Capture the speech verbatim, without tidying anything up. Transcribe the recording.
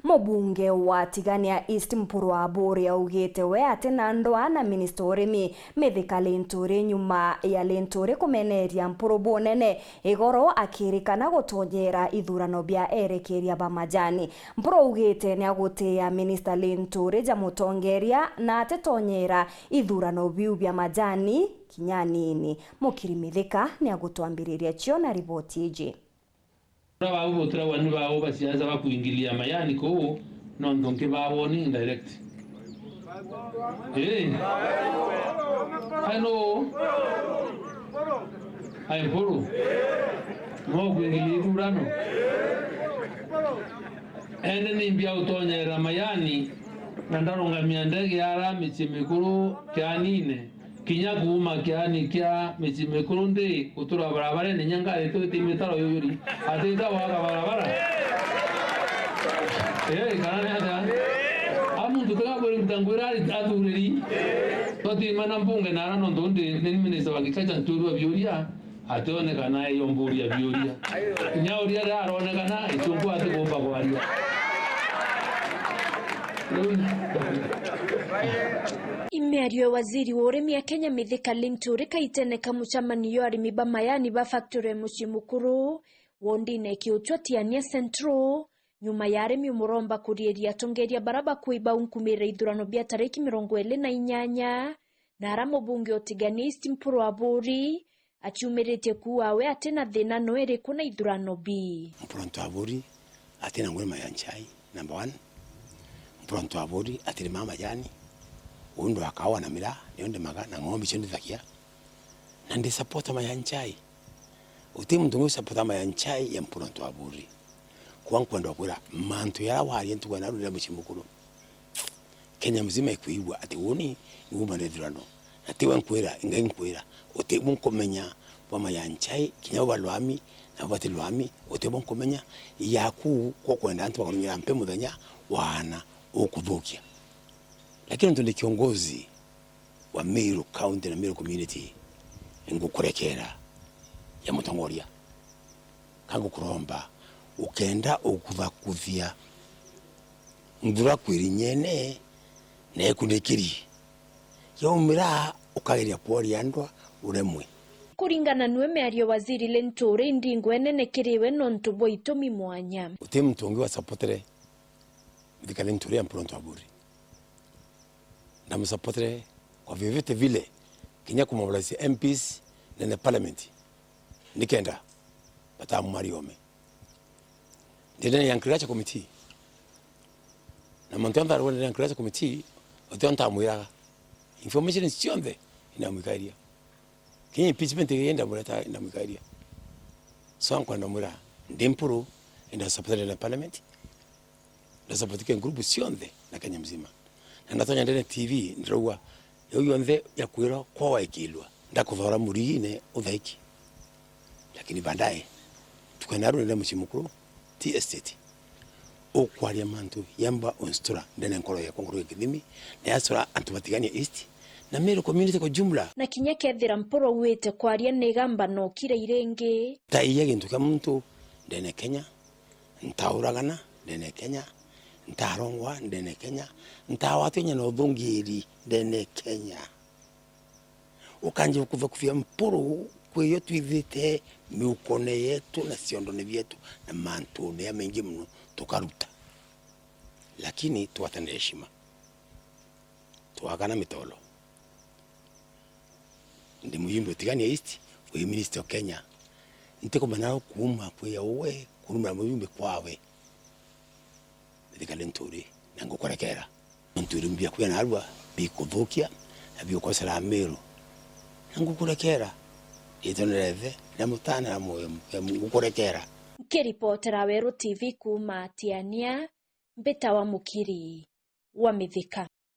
Mubunge wa Tigania East Mpuru Aburi augite we atina ndwaa na minista urimi Mithika Linturi nyuma ya Linturi kumeneria Mpuru bunene igoro akirikana gutonyera ithurano bia erekeria ba majani. Mpuru augite niagutia minista Linturi ja mutongeria na atitonyera ithurano biu bia majani kinya anini. Mukiri Mithika niagutwambiriria cio na riboti iji. Ura bau butiragwa ni bau basiasa bakuingilia mayani kuu, nontu nki ba warning direct. Eh. Ai no. Ai Mpuru. No kuingilia ithurano. Ende ni mbia utonyera mayani, na ndarungamia ndege ara micii mikuru kianine. Kinya kuuma kiani kia micii mikuru nthi gutura barabarene, inya ngari tu iti mitaro yuyuri, atita gwaka barabara. Eh, kana ni atia? A muntu tiga kwirita ngwira ari athuriri. Twatimana mbunge na ara nontu ndi ni minister wa agriculture, nturua biuria. Ationekana eyo mburia biuria. Kinya uria riria aronekana, ichunku atikumba kwaria. Riu Imiario ya waziri wa urimi a Kenya Mithika Linturi kaitene ka mucemanio arimi ba mayani ba factory ya mucii mukuru, wondine Kiuchwa Tiania Central, nyuma ya arimi umuromba kuriiria atongeria bara bakuiba unkumira ithurano bia tariki mirongo iri na inyanya, na ara mubunge o Tigania East Mpuru Aburi aciumiritie kuuga we atina thina no iriku na ithurano bii. Mpuru Aburi atina nguri mayanchai, number one. Mpuru Aburi atirimaa majani, undu akawa na miraa, nio ndimaga, na ng'ombe cio ndithakia. Na ndi supporter mayanchai. Uti muntu ungi usupporta mayanchai ya Mpuru Aburi. Kwa nkwenda kwira, mantu yara waria ntuku ya naru ndira mucii mukuru. Kenya mzima ikwigua ati uni ni umanire thurano. Na tiwe nkwira, Ngai nkwira, uti bu nkumenya bwa mayanchai, kinya bu balwami, na bu bati lwami, uti bu nkumenya, yaku kwa kwenda antu bakurunyira mpe muthenya wa ana ukuthukia. Lakini untu ndi kiongozi wa Meru County na Meru Community, ngukurekera ya mutongoria. Ka ngukuromba, ukenda ukuthakuthia nthura kwiri nyene na ikunikiri. Yaumira ukageria kworia ndwa uremwe. Kuringana nwe miario, Waziri Linturi ndingo enene kiri we nontu bwa itumi mwanya. Uti muntu ungi wa supportere Mithika Linturi ya Mpuru Aburi. Ndamusapotere kwa vyovyote vile, kinya kumobilize M Ps ndene parliament, nikenda batamumari ome. Ndi ndene ya agriculture committee. Na mantu onthe arauga ndene ya agriculture committee, otio ntamwiraga. Information cionthe inamwikairia. Kinya impeachment iria ndamureta, ndamwikairia. So, nkwenda mwira, ndi Mpuru, enda support ndene parliament. Ndasupportike group cionthe na Kenya mzima. Na ndatonya ndene T V, ndirauga, yau yonthe ya kwirwa kwa waikilwa, ndakuthora murigine uthaiki. Lakini baadaye, tukenda rwende mucii mukuru, ti estate. Ukwaria mantu yamba unstura ndene nkoro yakwa, nkoro ya kithimi, na yastura antu batigania East, na Meru community kwa jumla. Na kinya kethira Mpuru auite kwaria ni gamba no kira iringi. Taiya gintu kia muntu ndene Kenya, ntauragana ndene Kenya, ntarongwa ndene Kenya, ntawatwenya na uthungiri ndene Kenya. Ukanje kuthokithia Mpuru kwio twithite miukone yetu na ciondone bietu na mantune ya maingi muno tukaruta. Lakini twatane heshima. Twakana mitolo. Ndi mujumbe utigania East, wi minister o Kenya. Ntikumenya kuuma kwi uwe, kurumira mujumbe kwawe. Mithika Linturi, na ngukurekera. Nontu irumi biaku bia narua bikuthukia, na bigukosera Meru. Na ngukurekera. Itone ria Ithe, na Mutana, na Muoyo Muthemu, ngukurekera. Nkiripotera Weru T V kuuma Tiania, mbitawa Mukiri wa Mithika.